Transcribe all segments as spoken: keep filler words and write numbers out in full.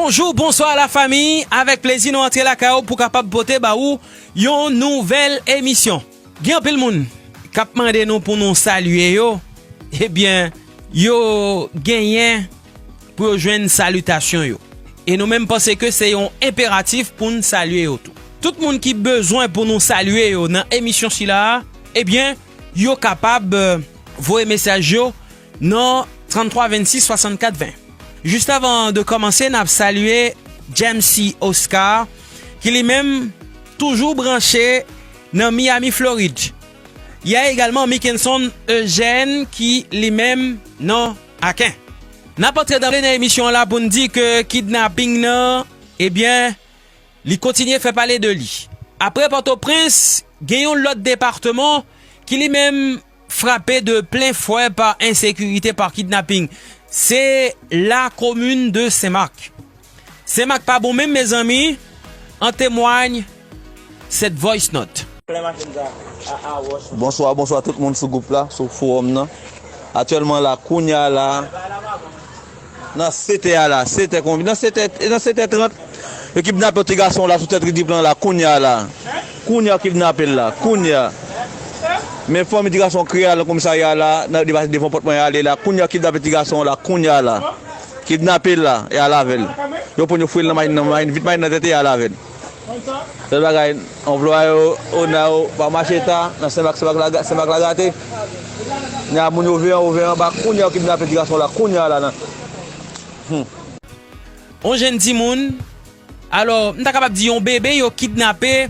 Bonjou, bonswa la fami. Avèk plezi nou antre lakay ou pou kapab pote ba ou yon nouvèl emisyon. Gen anpil moun k ap mande nou pou nou salye yo. Ebyen, yo genyen pou yo jwenn salitasyon yo. E nou menm panse ke se yon enperatif pou n salye yo tou. Tout moun ki bezwen pou nou salye yo nan emisyon sila a, ebyen, yo kapab, eh, voye mesaj yo nan trannntwa vennsis swasannkat ven. Jis avan de kòmanse, n ap salye James C. Oscar, ki li menm toujou branche nan Miami, Florid. Y a egalman Mickenson Eugène, ki li menm nan Aken. N ap antre danble nan emisyon an la pou n di ke kidnaping nan, ebyen, li kontinye fè pale de li. Apre Pòtoprens, gen yon lòt depatman ki li menm frape de plen fwè pa ensekirite, pa kidnaping. Se la komin de Senmak. Senmak pa bon menm, mezanmi. An temwany cette voice note. Bonswa, bonswa tout moun sou gwoup la, sou fowòm nan. Aktyèlman la, kounya la, nan setè a la, setè konbyen? Nan setè, nan setè trant, yo kidnape yon ti gason la sou tèt Ridiplan la, kounya la. Kounya yo kidnape l la, kounya. Men fanmi ti gason kriye al nan komisarya la, nan depase devan pòt mwen ale la, kounya yo kidnape ti gason la, kounya la. Kidnape l la, e al avè l. Yo pran yo foure l nan machin nan, machin, vit machin nan tete, e al avè l. Sèl bagay, anplwaye yo, ona yo, pa mache ta, nan Senmak, Senmak la, Senmak la gate. Nya moun yo veye anwo, veye anba, kounya yo kidnape ti gason la, kounya la nan. On jenn timoun, alò, m ta kapab di yon bebe, yo kidnape,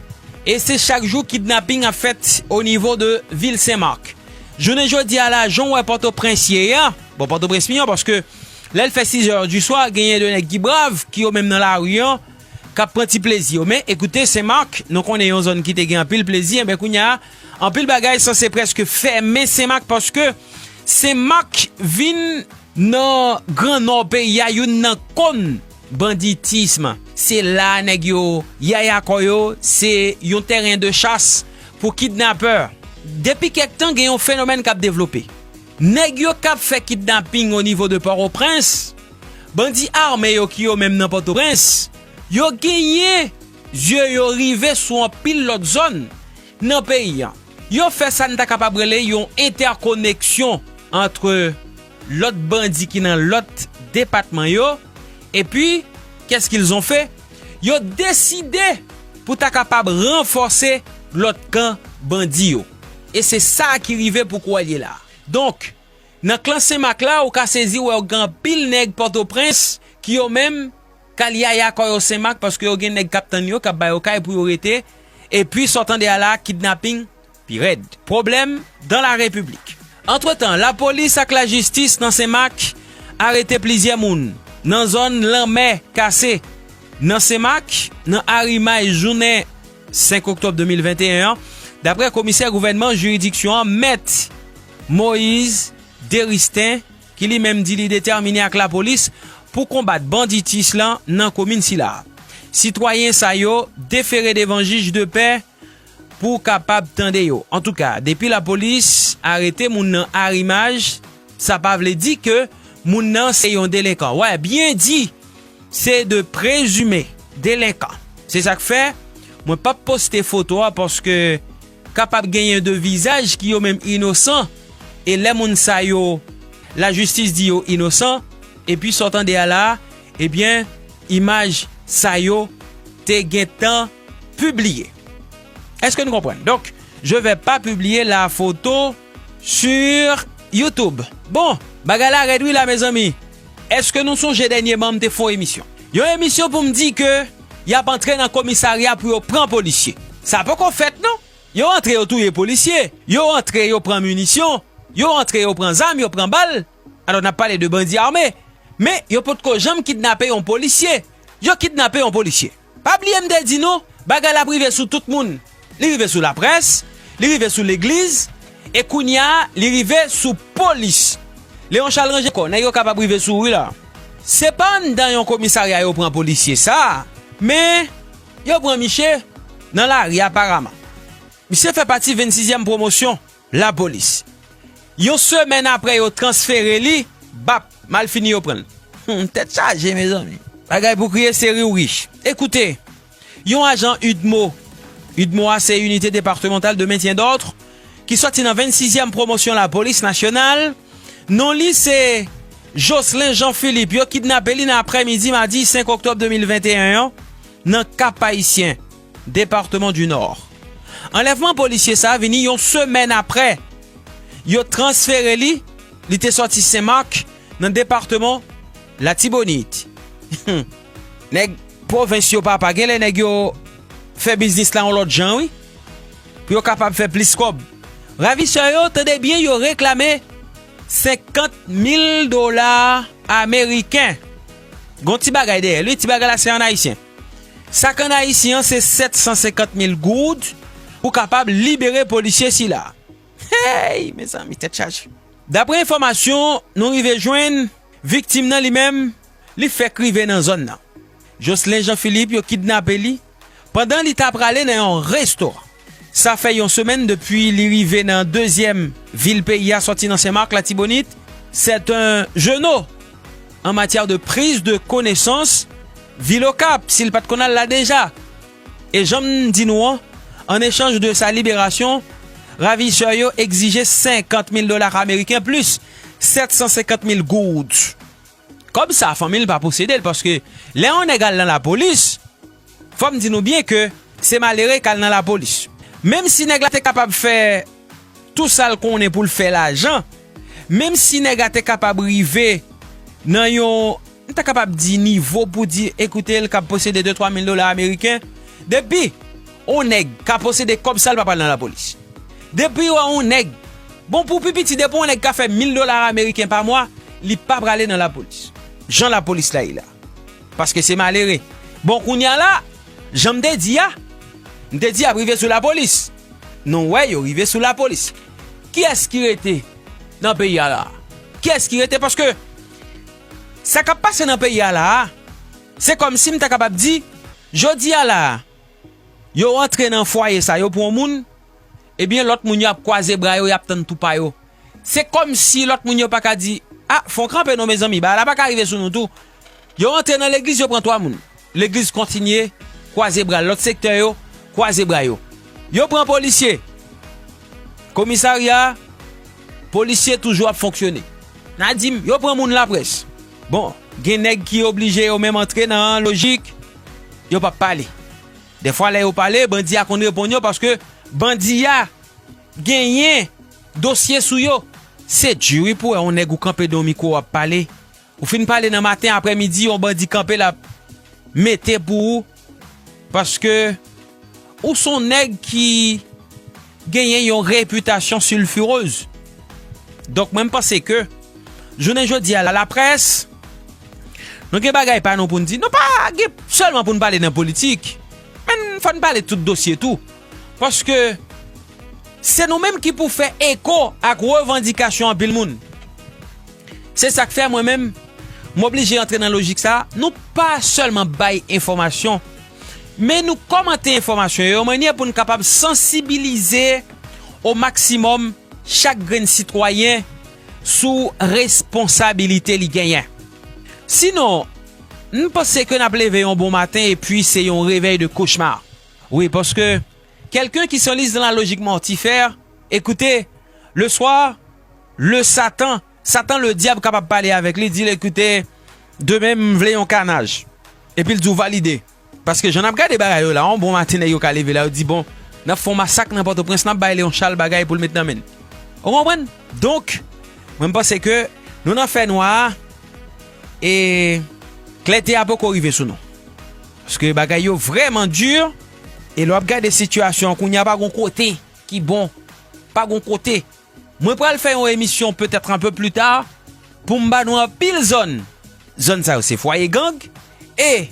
e se chak jou kidnaping ap fèt o nivo de vil Senmak. Jounen jodi a la, jan w wè Pòtoprens ye a, bon, Pòtoprens miyò, paske lè l fè sizè di swa, genyen de nèg ki brav, ki yo menm nan lari an, k ap pran ti plezi yo. Men, ekoute, Senmak, nou konnen yon zòn ki te gen anpil plezi, enben, kounye a, anpil bagay sanse prèske fèmen Senmak, paske Senmak vin nan Gran Nò peyi a, youn nan kòn banditism. Se la nèg yo yaya kò yo, se yon tèren de chas pou kidnapè. Depi kèk tan, gen yon fenomèn k ap devlope. Nèg yo k ap fè kidnaping o nivo de Pòtoprens, bandi ame yo ki yo menm nan Pòtoprens, yo genyen zye yo rive sou anpil lòt zòn nan peyi a. Yo fè sa n ta kapab rele yon entèkoneksyon ant lòt bandi ki nan lòt depatman yo, epi, qu'est-ce qu'ils ont fait? Yo deside pou ta kapab ranfòse lòt kan bandi yo. E se sa ki rive pou kounye a la. Donk, nan klan Senmak la, ou ka sezi wè gen anpil nèg Pòtoprens ki yo menm k al yaya kò yo Senmak, paske yo gen nèg k ap tann yo, k ap ba yo kay pou yo rete. Epi, sa w tande a la, kidnaping pi rèd. Pwoblèm dans la République. Antretan, lapolis ak lajistis nan Senmak arete plizyè moun nan zòn Lanmè Kase, nan Senmak, nan arimay jounen senk oktòb de mil venteyen an, daprè komisè gouvènman jiridiksyon an, Mèt Moïse Deristin, ki li menm di li detèmine ak lapolis pou konbat banditis lan nan komin sila. Sitwayen sa yo defere devan jij de pè pou kapab tande yo. Antouka, depi lapolis arete moun nan arimaj, sa pa vle di ke moun nan se yon delenkan. Wè, byen di, se de prezime delenkan. Se sa k fè, mwen p ap poste foto a paske kapab genyen de vizaj ki yo menm inosan. E lè moun sa yo, lajistis di yo inosan, epi sa w tande a la, ebyen, imaj sa yo te gentan pibliye. Est-ce que nou konprann? Donc, je vais pas publier la photo sur YouTube. Bon, bagay la rèd wi la, mezanmi. Èske nou sonje dènyèman m te fè yon emisyon? Yon emisyon pou m di ke y ap antre nan komisarya pou yo pran polisye. Sa poko fèt non. Yo antre, yo touye polisye. Yo antre, yo pran minisyon. Yo antre, yo pran zam, yo pran bal. Alò, n ap pale de bandi ame. Men, yo potko janm kidnape yon polisye. Yo kidnape yon polisye. Pa bliye m te di nou, bagay la ap rive sou tout moun. Li rive sou laprès, li rive sou legliz, e kounye a, li rive sou polis. Leon Charles ranje kò, nèg yo kapab rive sou ou wi la. Se pa anndan yon komisarya yo pran polisye sa, men yo pran miche nan lari aparaman. Misye fè pati vennsizyèm pwomosyon lapolis. Yon semèn apre yo transfere li, bap, malfini yo pran l. Humm, tèt chaje, mezanmi. Bagay pou kriye, se ri w ri. Ekoute, yon ajan UDMO, UDMO a se Unité Départementale de Maintien d'Ordre, ki sòti nan vennsizyèm pwomosyon Lapolis Nasyonal, non li se Jocelyn Jean Philippe, yo kidnape li nan aprèmidi madi senk oktòb de mil venteyen an, nan Cap Haïtien, Département du Nord. Anlèvman polisye sa a vini yon semèn aprè yo transfere li, li te sòti Sen Mak, nan depatman Latibonit. Nèg pwovens yo, papa, genlè nèg yo fè biznis la yon lòt jan, wi, pou yo kapab fè plis kòb. Ravisè yo, tande byen, yo reklame senkant mil dola ameriken. Gon ti bagay dèyè l, wi, ti bagay la se ann ayisyen. Sa k ann ayisyen an se sèt san senkant mil goud pou kapab libere polisye sila. Hey, mezanmi, tèt chaje. Daprè enfòmasyon nou rive jwenn, viktim nan li menm, li fèk rive nan zòn nan. Jocelyn Jean Philippe, yo kidnape li pandan li ta prale nan yon restoran. Sa fè yon semèn depi li rive nan dezyèm vil peyi a sòti nan Sen Mak, Latibonit. C'est un jeune en matière de prise de connaissance, vil Okap, si l pa t konn al la deja. E jan m di nou an, an echanj de sa liberasyon, ravisè yo egzije senkant mil dola ameriken plis sèt san senkant mil goud. Kòb sa, fanmi l pa posede l, paske lè yon nèg al nan lapolis, fò m di nou byen ke se malere k al nan lapolis. Menm si nèg la te kapab fè tou sa l konnen pou l fè lajan, menm si nèg la te kapab rive nan yon, m ta kapab di, nivo pou di, ekoute, l ka posede de twa mil dola ameriken, depi yon nèg ka posede kòb sa, l pa pral nan lapolis. Depi w wè yon nèg, bon, pou pi piti, depi yon nèg ka fè mil dola ameriken pa mwa, li pa prale nan lapolis. Jan lapolis la ye la. Paske se malere. Bon, kounye a la, jan m te di a, m te di y ap rive sou lapolis. Nou wè, yo rive sou lapolis. Kiyès ki rete nan peyi a la? Kiyès ki rete? Paske sa k ap pase nan peyi a la, se kòmsi m ta kapab di, jodi a la, yo antre nan fwaye sa, yo pran yon moun, ebyen, lòt moun yo ap kwaze bra yo, y ap tann tou pa yo. Se kòmsi lòt moun yo pa ka di, a, fè yon kanpe non, mezanmi, bagay la pa ka rive sou nou tou. Yo antre nan legliz, yo pran twa moun. Legliz kontinye kwaze bra l, lòt sektè yo kwaze bra yo. Yo pran polisye. Komisarya, polisye toujou ap fonksyone. N a di m, yo pran moun laprès. Bon, gen nèg ki oblije yo menm antre nan lojik, yo p ap pale. Dèfwa, lè yo pale, bandi a konn reponn yo, paske bandi a genyen dosye sou yo. Se di wi pou wè yon nèg ou kanpe de yon mikwo w ap pale. Ou fin pale nan maten, aprèmidi, yon bandi kanpe l ap mete pou ou. Paske ou s on nèg ki genyen yon repitasyon silfirez. Donk, mwen, m panse ke jounen jodi a, laprès, nou gen bagay pa nou pou n di. Nou pa gen sèlman pou n pale nan politik, men fò n pale tout dosye tou. Paske se nou menm ki pou fè eko ak revandikasyon anpil moun. Se sa k fè mwen menm, m oblije antre nan lojik sa a. Nou pa sèlman bay enfòmasyon, men nou kòmante enfòmasyon yo yon mannyè pou n kapab sansibilize o maksimòm chak grenn sitwayen sou responsabilite li genyen. Sinon, m panse ke n ap leve yon bon maten epi se yon revèy de kochma. Wi, paske quelqu'un qui s'enlise dans la logique mortifère, écoutez, le soir, le Satan, Satan le diable kapab pale avèk li, di l, ekoute, demen m vle yon kanaj. Epi l di w valide. Paske jan n ap gade bagay yo la, yon bon maten nèg yo ka leve la, yo di, bon, n ap fè yon masak nan Pòtoprens, n ap bay Leon Charles bagay pou l met nan men n. Ou konprann? Donk, mwen, m panse ke nou nan fènwa a, e klète a poko rive sou nou. Paske bagay yo vrèman di, e lè w ap gade sitiyasyon an kounye a, pa gon kote ki bon. Pa gon kote. Mwen pral fè yon emisyon petèt un peu plus tard pou m ba nou anpil zòn. Zòn sa yo se fwaye gang, e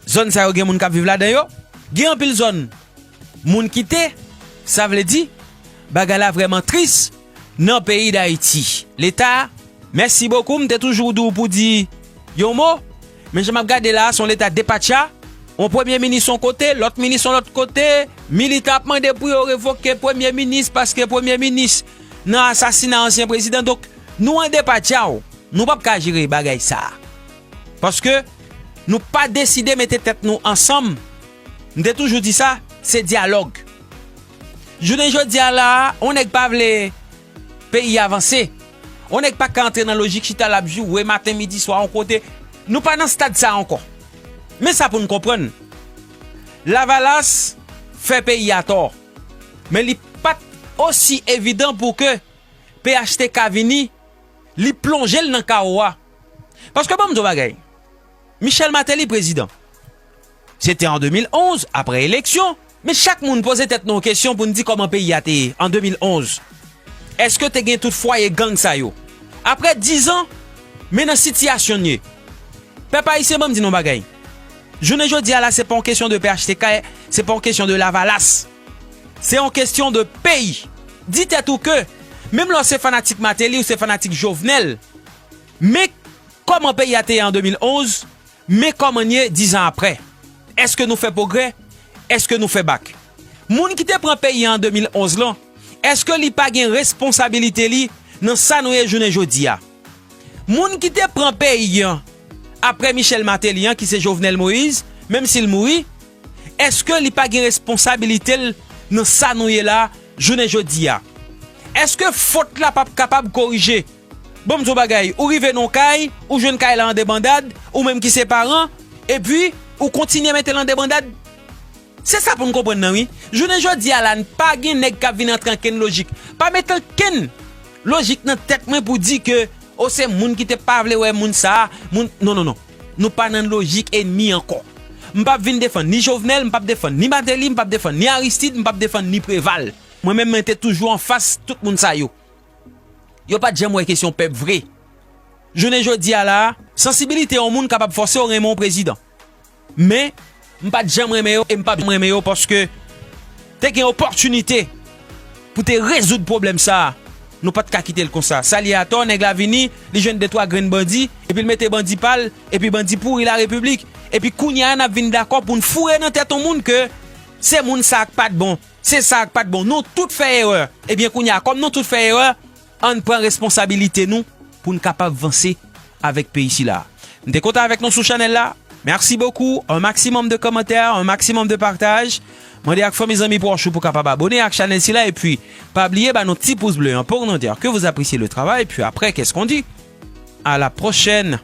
zòn sa yo gen moun k ap viv ladan yo. Gen anpil zòn moun kite, sa vle di, bagay la vrèman tris nan peyi Dayiti. Leta, mèsi bokou, m te toujou di w pou di yon mo, men jan m ap gade la, se yon leta depatcha. Yon premye minis yon kote, lòt minis yon lòt kote, militan ap mande pou yo revoke premye minis paske premye minis nan asasina ansyen prezidan. Donk, nou an depatcha, nou p ap ka jere bagay sa a. Paske nou pa deside mete tèt nou ansanm, m te toujou di sa, se dyalòg. Jounen jodi a la, yon nèg pa vle peyi a vanse. Yon nèg pa ka antre nan lojik chita l ap joure maten, midi, swa yon kote. Nou pa nan stad sa ankò. Men sa pou n konprann. Lavalas fè peyi a tò. Men li pa t osi evidan pou ke P H T K vini, li plonje l nan kawo a. Paske ban m di w bagay. Michel Martelly prezidan. Se te an de mil onz, apre eleksyon. Men chak moun poze tèt nou yon kesyon pou n di kòman peyi a te ye an de mil onz. Èske te gen tout fwaye gang sa yo? Apre diz an, men nan sitiyasyon n ye. Pèp ayisyen, ban m di nou yon bagay. Jounen jodi a la, se pa yon kesyon de P H T K, se pa yon kesyon de Lavalas. Se yon kesyon de peyi. Di tèt ou ke, menm lè w se fanatik Martelly, ou se fanatik Jovenel, men kòman peyi a te ye an de mil onz, men kòman n ye diz an apre. Èske nou fè pwogrè? Èske nou fè bak? Moun ki te pran peyi a an de mil onz lan, èske li pa gen responsabilite li nan sa nou ye jounen jodi a? Moun ki te pran peyi an apre Michel Martelly an, ki se Jovenel Moïse, menm si l mouri, èske li pa gen responsabilite l nan sa nou ye la jounen jodi a? Èske fòt la p ap kapab korije? Bon, m di w bagay, ou rive nan yon kay, ou jwenn kay la an debandad, ou menm ki se paran, epi ou kontinye mete l an debandad. Se sa pou n konprann nan, wi. Jounen jodi a la, n pa gen nèg k ap vin antre ankenn lojik. Pa mete ankenn lojik nan tèt mwen pou di ke, o, se moun ki te pa vle wè moun sa a, moun, non, non, non. Nou pa nan lojik enmi ankò. M p ap vin defann ni Jovenel, m p ap defann ni Martelly, m p ap defann ni Aristide, m p ap defann ni Preval. Mwen menm, mwen te toujou anfas tout moun sa yo. Yo pa t janm wè kesyon pèp vre. Jounen jodi a la, sansibilite yon moun kapab fòse w renmen yon prezidan. Men, m pa t janm renmen yo e m p ap janm renmen yo paske te gen opòtinite pou te rezoud pwoblèm sa a. Nou pa t ka kite l konsa. Sa l ye atò, nèg la vini, li jwenn de twa grenn bandi, epi l mete bandi pa l, epi bandi pouri larepiblik. Epi kounye a n ap vin dakò pou n foure nan tèt yon moun ke se moun sa a k pa t bon, se sa a k pa t bon. Nou tout fè erè. Ebyen kounye a, kòm nou tout fè erè, ann pran responsabilite nou pou n kapab vanse avèk peyi sila. M te kontan avèk nou sou chanèl la. Merci beaucoup. Un maximum de commentaires, un maximum de partage. Mande ak fanmi, zanmi, pwòch ou pou kapab abone ak chanèl sila. Epi, pa bliye ba nou ti pous ble an pour nous dire que vous appréciez le travail. Puis après, qu'est-ce qu'on dit? À la prochaine.